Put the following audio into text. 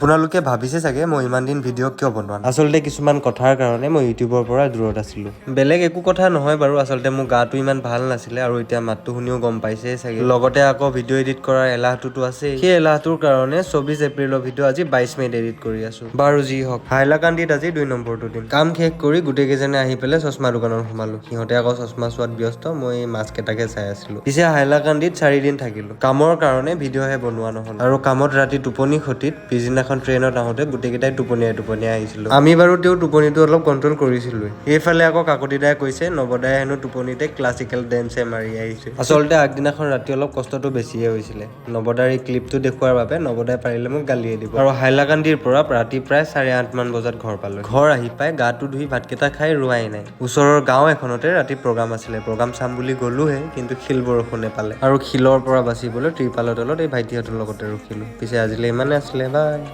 আপোনালোকে ভাবিছে চাগে, মই ইমান দিন ভিডিঅ' কিয় বনোৱা নাই। আচলতে কিছুমান কথাৰ কাৰণে মই ইউটিউবৰ পৰা দূৰত আছিলোঁ। বেলেগ একো কথা নহয় বাৰু। আচলতে মোৰ গাটো ইমান ভাল নাছিলে আৰু এতিয়া মাতটো শুনিও গম পাইছেই চাগে। লগতে আকৌ ভিডিঅ' এডিট কৰাৰ এলাহটোতো আছেই। সেই এলাহটোৰ কাৰণে 24 এপ্ৰিলৰ ভিডিঅ' আজি 22 মে'ত এডিট কৰি আছো। বাৰু যি হওক, হাইলাকান্দিত আজি 2 নম্বৰটো দিন। কাম শেষ কৰি গোটেইকেইজনে আহি পেলাই চশমা দোকানত সোমালো। সিহঁতে আকৌ চশমা চোৱাত ব্যস্ত, মই মাছ কেইটাকে চাই আছিলো। পিছে হাইলাকান্দিত 4 দিন থাকিলো। কামৰ কাৰণে ভিডিঅ'হে বনোৱা নহ'ল আৰু কামত ৰাতি টোপনি খতিত পিছদিনাখন ট্ৰেইনত আহোঁতে গোটেইকেইটাই টোপনিয়াই টোপনিয়াই আহিছিলো আমি। বাৰু তেওঁ টোপনিটো অলপ কণ্ট্ৰল কৰিছিলোৱে। এইফালে আকৌ কাকতি দাই কৈছে, নৱদাই হেনো টোপনিতে ক্লাছিকেল ডেন্সে মাৰি আহিছে। আচলতে আগদিনাখন ৰাতি অলপ কষ্টটো বেছিয়ে হৈছিলে। নৱদাৰ এই ক্লিপটো দেখুওৱাৰ বাবে নৱদাই পাৰিলে মোক গালিয়ে দিব। আৰু হাইলাকান্দিৰ পৰা ৰাতি প্ৰায় 8:30মান বজাত ঘৰ পালো। ঘৰ আহি পাই গাটো ধুই ভাতকেইটা খাই ৰোৱাই নাই, ওচৰৰ গাঁও এখনতে ৰাতি প্ৰগ্ৰাম আছিলে। প্ৰগ্ৰাম চাম বুলি গ'লোহে, কিন্তু শিল বৰষুণে পালে আৰু শিলৰ পৰা বাচিবলৈ ত্ৰিপালৰ তলত এই ভাইটিহঁতৰ লগতে ৰখিলো। পিছে আজিলৈ ইমানে আছিলে। বাই।